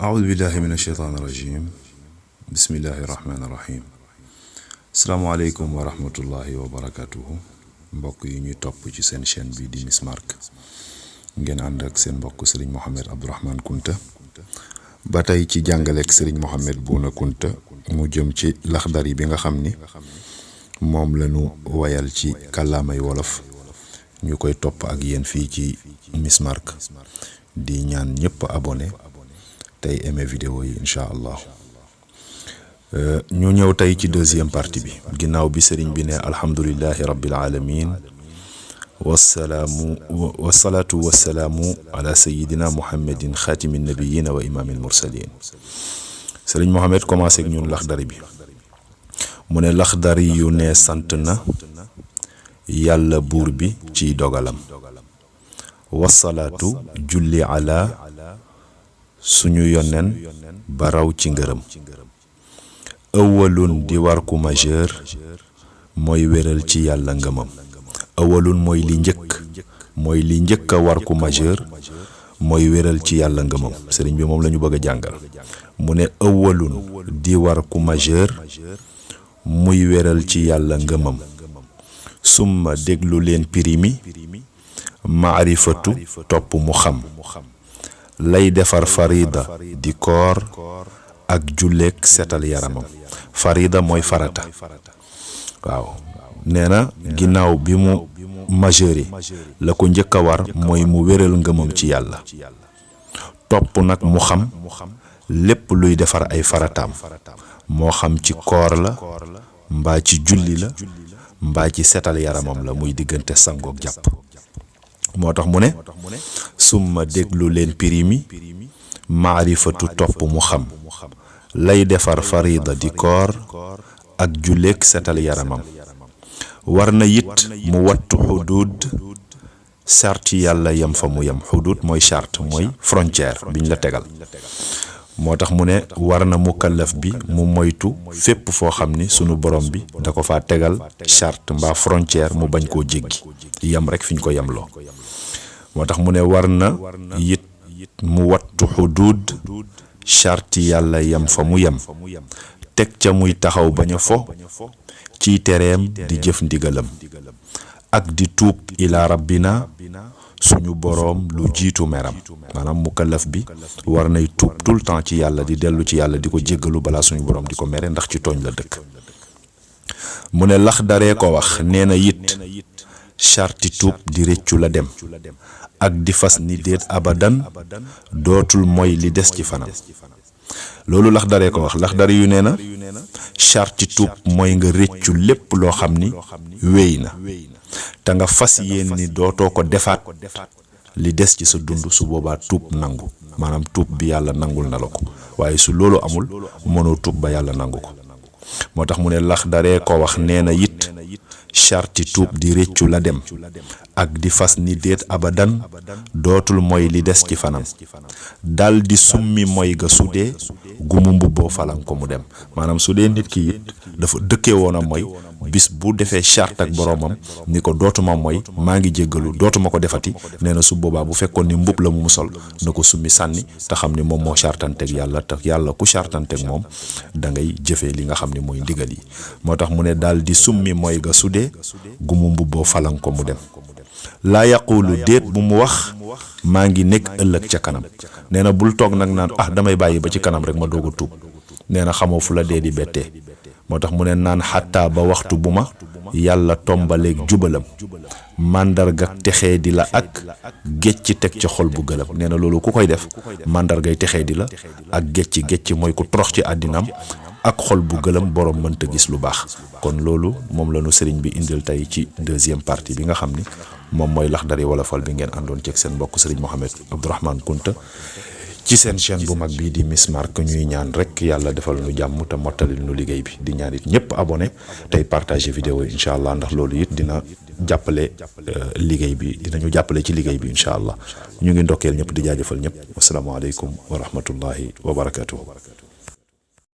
أعوذ بالله من الشيطان الرجيم بسم الله الرحمن الرحيم السلام عليكم ورحمة الله وبركاته mbokk yi ñuy topp ci seen chaîne bi di Miss Mark ngeen ànd ak seen mbokk Serigne Mohamed Abdourahmane Kounta ba tey ci jàngaleek Serigne Mohamed Bouna Kounta mu jëm ci laxdari bi nga xam ni moom lañu wayal ci kàllaamay wolof ñu koy topp ak yéen fii ci Miss Mark di ñaan ñëpp abonné tey aimé vidéo yi incha allah ñu ñëw tey ci deuxième partie bi ginnaaw bi sëriñ bi ne alhamdulillahi rabbil alamin wasalaatu wasalaamu ala sayidina muhammadin xaatimi nabiyina wa imaamil mursalin sëriñ Mohamed commencé ak ñun laxdari bi mu ne laxdari yu ne sant na yàlla buur bi ci dogalam wasalaatu julli ala suñu yonen baraw ci ngërëm awalun di war ku majeur mooy wéral ci yàlla ngëmam awalun mooy li njëkk a war ku majeur mooy wéral ci yàlla ngëmam sëriñ bi moom la ñu bëgg a jàngal mu ne awalun di war ku majeur muy wéral ci yàlla ngëmam summa déglu leen pirimi maarifatu topp mu xam lay defar farida di koor ak julleek setal yaramam farida mooy farata waaw nee na ginnaaw bi mu majeure la ko njëkk a war mooy mu wéral ngëmam ci yàlla topp nag mu xam lépp luy defar ay farataam moo xam ci koor la mbaa ci julli la mbaa ci setal yaramam la muy diggante sangook jàpp moo tax mu ne summa déglu leen pirimi maarifatu topp mu xam lay defar farida di koor ak julleek setal yaramam war na it mu wattu xuduud charte yàlla yem fa mu yem xuduud mooy charte mooy frontière biñ la tegal moo tax mu ne war na mukallaf bi mu moytu fépp foo xam ni sunu borom bi da ko faa tegal charte mbaa frontière mu bañ koo jéggi yem rek fi ñu ko yemloo moo tax mu ne war na it mu wattu xuduud charte yàlla yem fa mu yem teg ca muy taxaw bañ a fo ciy tereem di jëf ndigalam ak di tuub ila rabbina suñu boroom lu jiitu meram maanaam mukallaf bi war nay tuub tout le temps ci yàlla di dellu ci yàlla di ko jéggalu balaa suñu boroom di ko mere ndax ci tooñ la dëkk mu ne laxdaree ko wax nee na it charti tuub di réccu la dem ak di fas ni déet abadan dootul mooy li des ci fanam loolu laxdaree ko wax laxdari yu nee na charti tuub mooy nga réccu lépp loo xam ni wéy na te nga fas yéen ni dootoo ko defaat li des ci sa dund su boobaa tuub nangu maanaam tuub bi yàlla nangul na la ko waaye su loolu amul mënoo tuub ba yàlla nangu ko moo tax mu ne laxdaree ko wax nee na it charti tuub di réccu la dem ak di fas ni déet abadan dootul mooy li des ci fanam dal di summi mooy ga su dee gumu mbubboo falan ko mu dem maanaam su dee nit ki it dafa dëkkee woon a mooy bis bu defee charte ak boroomam ni ko dootuma mooy maa ngi jéggalu dootuma ko defati nee na su boobaa bu fekkoon ni mbub la mu sol na ko summi sànni te xam ni moom moo chartanteeg yàlla te yàlla ku chartanteeg moom da ngay jëfee li nga xam ni mooy ndigal yi moo tax mu ne daal di summi mooy ga su dee gumu mbubboo falan ko mu dem laa yaqulu déet bu mu wax maa ngi nekk ëllëg ca kanam nee na bul toog nag naan damay bàyyi ba ci kanam rek ma doog a tuub nee na xamoo fu la dee di bettee moo tax mu ne naan xattaa ba waxtu bu ma yàlla tombaleeg jubalam màndarga texee di la ak gécc teg ca xol bu gëlëm nee na loolu ku koy def màndargay texee di la ak gécc mooy ku torox ci àddinaam ak xol bu gëlëm borom mënta gis lu baax kon loolu moom la ñu sëriñ bi indil tey ci deuxième partie bi nga xam ni moom mooy laxdari wolofal bi ngeen àndoon ceeg seen mbokk sëriñ Mohamed Abdourahmane Kounta ci seen chaîne bu mag bi di Miss Mark ñuy ñaan rek yàlla defal nu jàmm te mottalil nu liggéey bi di ñaan it ñëpp abonné tey partager vidéo yi incha allah ndax loolu it dina jàppale liggéey bi dinañu jàppale ci liggéey bi incha allah ñu ngi ndokkeel ñëpp di jaajëfal ñëpp wasalaamaaleykum wa rahmatullahi wa barakatuh